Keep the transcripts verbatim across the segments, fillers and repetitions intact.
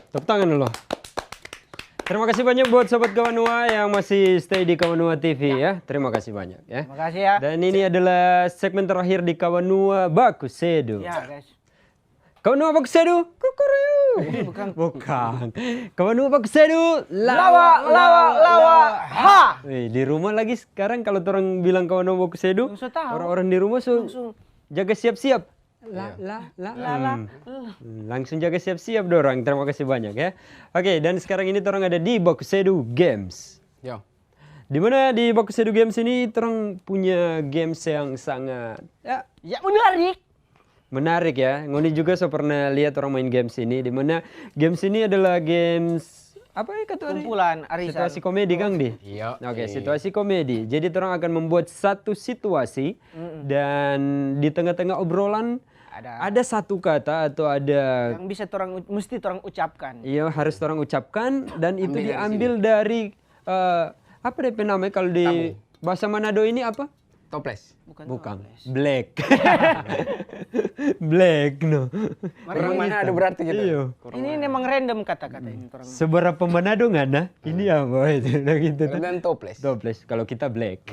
Tepuk tangan dulu. Terima kasih banyak buat Sobat Kawanua yang masih stay di Kawanua T V ya. Terima kasih banyak ya. Terima kasih ya. Dan ini adalah segmen terakhir di Kawanua Baku Sedu. Ya guys. Kawanua Baku Sedu, kukuriu. Bukan. Bukan. Kawanua Baku Sedu, Lawa, lawa, lawa, ha. Eh, di rumah lagi sekarang kalau orang bilang Kawanua Baku Sedu, Langsung tahu. Orang-orang di rumah su Langsung. Jaga siap-siap. La la la. Hmm. Hmm, langsung jaga siap-siap dorang. Terima kasih banyak ya. Oke, dan sekarang ini orang ada di Baku Sedu Games. Yo. Dimana di Baku Sedu Games ini orang punya games yang sangat ya, Ya menarik. Menarik ya. Ngoni juga so pernah lihat orang main games ini. Dimana games ini adalah games apa ya kata Kumpulan arisan. Situasi komedi kang di. Iya. Oke, situasi komedi. Jadi orang akan membuat satu situasi dan di tengah-tengah obrolan Ada. Ada satu kata atau ada Yang bisa orang mesti orang ucapkan. Iya harus orang ucapkan dan itu Ambil dari diambil dari eh, apa deh namanya kalau di bahasa Manado ini apa? Toples. Bukan. Bukan. Toples. Black. Black no. Orang mana ada berarti gitu. Iya. Ini memang random kata-kata ini orang. Seberapa Manado ngana? Ini apa itu? Nah, gitu. Dan toples. Toples. Kalau kita black.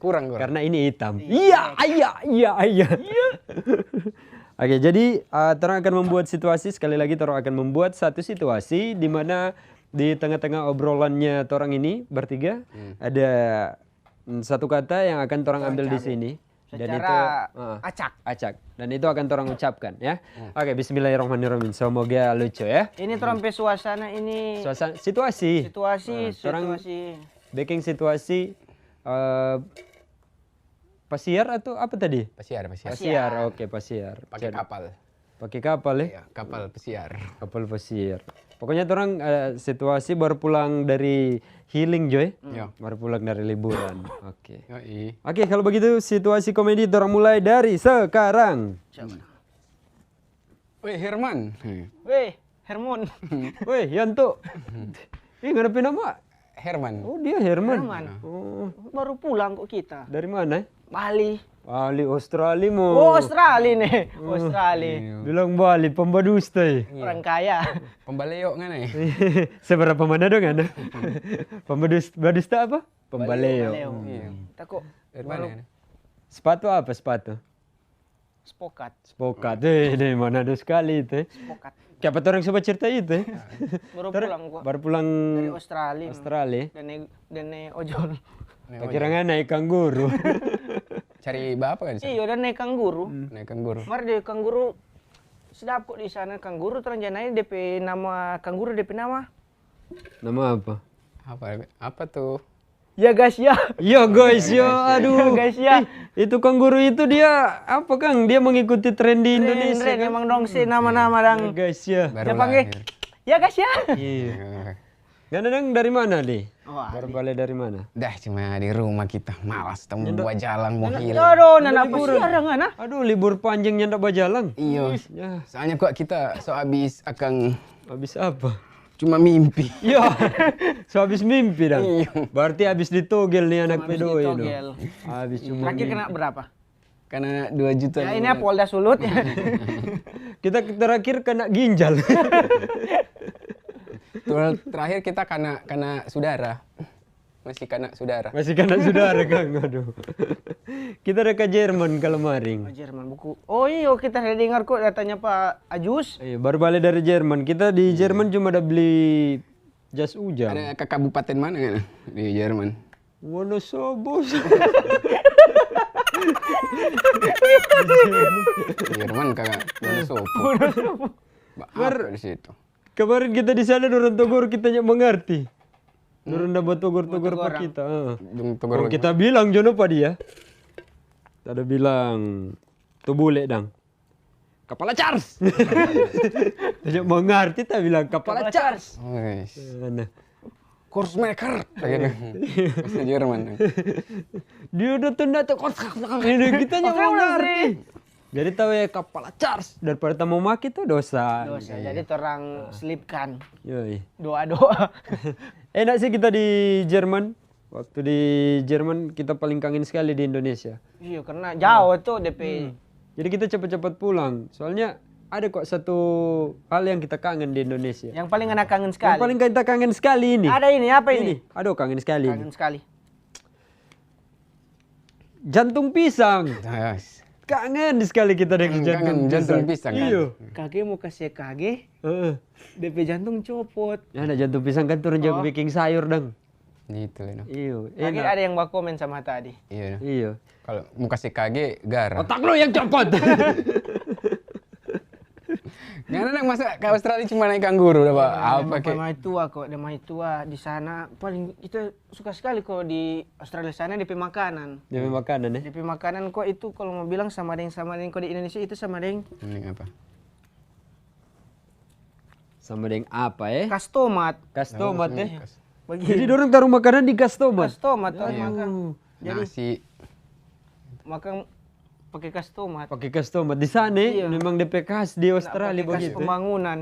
Kurang kurang. Karena ini hitam. Iya, iya, iya, iya. Oke, jadi uh, orang akan membuat situasi sekali lagi orang akan membuat satu situasi di mana di tengah-tengah obrolannya orang ini bertiga ada mm, satu kata yang akan orang ambil di sini dan Secara itu uh, acak. Acak dan itu akan orang ucapkan ya. Oke, bismillahirrahmanirrahim. Semoga lucu ya. Ini orang pe suasana ini Suasana situasi. Situasi, Nah, orang situasi. Bikin situasi uh, pasiar atau apa tadi? Pasiar, pasiar. Pasiar, oke pasiar. Pakai Jadi, kapal. Pakai kapal ya? Iya, kapal pesiar. Kapal pesiar. Pokoknya orang uh, situasi baru pulang dari healing Joy. Iya. Baru pulang dari liburan. Oke. Yoi. Oke, kalau begitu situasi komedi orang mulai dari sekarang. Weh Herman. Hmm. Weh, Hermon. Weh, Yanto. Ih, nggak ada nama. Herman. Oh, dia Herman. Herman. Oh, Baru pulang kok kita. Dari mana? Bali. Bali, Australia mo. Oh, Australia nih. Australia. Bilang Bali, pembadusta. Eh. Orang kaya. Pembaleo ngana ya? Seberapa mana dong ada? Pembadus, badusta apa? Pembaleo. Leo. Iya. Tako Dari mana? Ngana? Sepatu apa sepatu? Spokat. Spokat. Eh, dari mana ada sekali itu? Eh? Spokat. Siapa orang coba cerita itu? Eh? Baru Ter- pulang gua. Baru pulang Dari Australia. Australia. Dan ne, dan ne ojol. Kira naik kangguru. Cari bapak kan? Iyo, dan ne kangguru. Naik kangguru. Mar de kangguru sedap kok di sana kangguru terang janai depe nama kangguru depe nama. Nama apa? Apa apa tuh? Ya guys ya. Iya guys ya, aduh. Ya guys ya. Ih, itu kangguru itu dia apa kang? Dia mengikuti tren di Indonesia. Keren, Kan? emang dong si nama-nama dang. Ya, guys ya. Baru Siapa, Nge? lahir. Ya guys ya. Iya. Ngana dang dari mana deh? Wah, Baru balik dari mana? Dah cuma di rumah kita malas temu buah jalang mau hilang. Aduh, nana apa sih orang ngana? Aduh, libur panjang nyanda bajalang. Iyo. Ya, Soalnya kok kita so habis akang habis apa? Cuma mimpi. Iya. So habis mimpi dong. Iya. Berarti habis ditogel nih anak Habis pedoi dong. Ditogel. Habis cuma Terakhir kena berapa? Karena dua juta. Ya ini Polda Sulut. Kita terakhir kena ginjal. Ter- Terakhir kita kena kena saudara. Masih kena saudara. Masih kena saudara kang, aduh. Kita ada ke Jerman kemarin. Oh, Jerman buku. Oh iyo kita ada dengar kok datanya Pak Ajus. Iya, baru balik dari Jerman. Kita di Jerman cuma ada beli jas hujan. Ada ke kabupaten mana kan di Jerman? Wonosobo. Jerman kagak Wonosobo. Ba- Apa di situ? Kemarin kita di sana dorang togor kita nyak mengerti. Dorang ndak batogor-togor pa kita. Heeh. Dong togor Kong kita bilang jono pa dia. Tada bilang tu bule dang. Kepala Charles. Tidak mengerti ta bilang kepala Charles. Wes. Nah, Kursmaker. Gitu. Bahasa Jerman. Dia udah tunda tuh kos ini kita nyak mengerti. Jadi tahu ya kepala Charles daripada tamu maki tuh dosa. Dosa. Jadi orang selipkan Yoi. doa-doa. Enak sih kita di Jerman. Waktu di Jerman kita paling kangen sekali di Indonesia. Iya karena jauh tuh DP. Jadi kita cepat-cepat pulang. Soalnya Ada kok satu hal yang kita kangen di Indonesia. Yang paling ngana kangen sekali. Yang paling kita kangen sekali ini. Ada ini, apa ini? Ini, aduh, kangen sekali ini. Kangen sekali. Jantung pisang. Yes. Kangen sekali kita dengan Kangen jantung, jantung pisang. Pisang, kan? Iyo. Kage mo kase kage, Heeh. depe jantung copot. Ada jantung pisang kan turun jago Oh. bikin sayur dong. Itu lah. Iyo. Kage Enak. Ada yang bakomen sama tadi. Iya. Iyo. Kalau mau kasih kage gara. Otak lu yang copot. Nggak ada yang masa ke Australia cuma naik kangguru apa? Apa Apa kek? Mai tua kok, ada mai tua di sana. Paling kita suka sekali kok di Australia sana depe makanan. Dia makanan ya. Depe makanan kok itu kalau mau bilang sama deng sama deng kok di Indonesia itu sama deng Ini apa? Sama dengan apa eh? Kastomat. Kastomat eh. Bagi Jadi dorang taruh makanan di kastomat. Kastomat tuh makan. Aduh. Jadi Nasi. Makan pakai kastomat. Pakai kastomat di sana eh, Iya. Memang depe khas di Australia Pakai kas begitu. Pembangunan.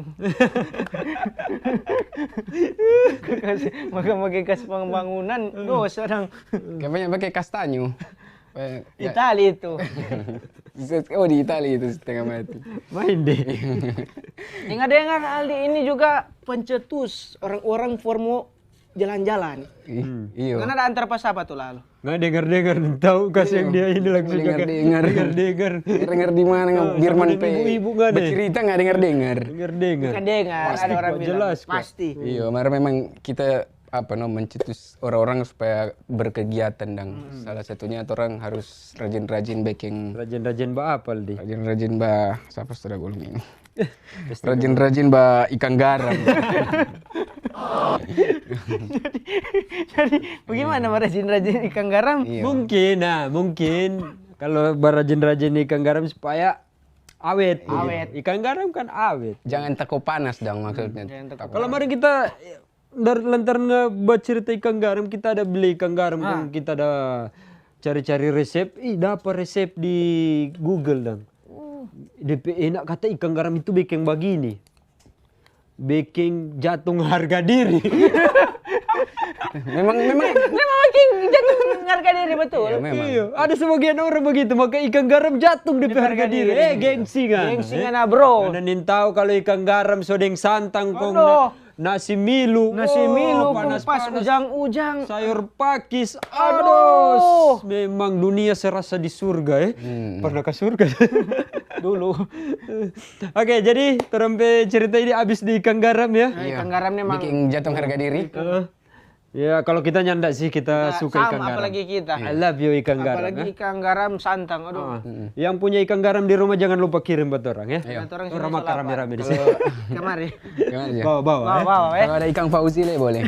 Kas- Makan pakai kas pembangunan, dosa dong. Kayak banyak pakai kastanyu. Eh, ya. Itali itu. Oh, di Italia itu setengah mati. Main deh. Dengar-dengar Aldi ini juga pencetus orang-orang formo jalan-jalan. Ih, Iyo. Karena ada antar pas apa tuh lalu? Nggak dengar-dengar tahu kasih yang dia ini langsung Dengar-dengar. Dengar-dengar. Dengar di mana Ah, Birman sama pe dengan ibu-ibu nggak deh. Bercerita nggak dengar-dengar. Dengar-dengar. Kan dengar, Pasti ada orang kok, bilang. Jelas kok. Pasti. Iya, mar memang kita apa no mencetus orang-orang supaya berkegiatan dang. Salah satunya orang harus rajin-rajin bikin Rajin-rajin ba apa di? Rajin-rajin ba siapa sudah gulung ini. Rajin-rajin ba ikan garam. Jadi bagaimana merajin-rajin ikan garam? Iya. Mungkin, nah mungkin kalau berajin-rajin ikan garam supaya awet. Awet. Ikan garam kan awet. Jangan tako panas dang maksudnya. Jangan tako Kalau kemarin kita dari lantaran nge- bacerita ikan garam, kita ada beli ikan garam, Ah. kong kita ada cari-cari resep. Ih, dapat resep di Google dang. Depe enak kata ikan garam itu bikin bagini. Bikin jatung harga diri. Memang memang Memang makin jatuh harga diri betul. Iya, memang. Iya, ada sebagian orang begitu, maka ikan garam jatung depe harga diri. Eh, gengsi kan? Gengsi kan, ah, bro. Ada nin tahu kalau ikan garam so deng santang kong Aduh. na- nasi milu. Nasi Oh, milu kong panas, pas panas. ujang-ujang. Sayur pakis. Aduh. Aduh. Memang dunia serasa di surga eh. Hmm. Pernah ke surga? Dulu. Oke, jadi torang pe cerita ini abis di ikan garam ya. Nah, ikan garam memang Bikin jatung harga diri. Heeh. Ya, kalau kita nyanda sih, kita suka sama, ikan garam. Apalagi kita. I love you ikan garam. Apalagi Ya. Ikan garam santang. Aduh. Ah. Yang punya ikan garam di rumah jangan lupa kirim buat orang ya. Iya. Buat orang Orang Indonesia makan lapar. rame-rame di sini. Kalau Kemari. Gimana ya? Bawa-bawa. Bawa, Eh. bawa, eh. Kalau ada ikan fauzi le boleh.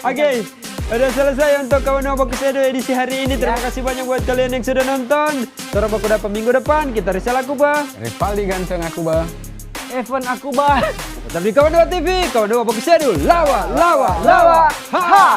Oke, udah selesai untuk kawan Baku Sedu edisi hari ini. Terima kasih banyak buat kalian yang sudah nonton. Torang baku dapa minggu depan, kita Rizal Akuba. Rivaldi ganteng aku ba. Evan Akuba. Tetap di Kawan Dua T V, Kawan Dua Baku Sedu. Lawa, lawa, lawa. Ha!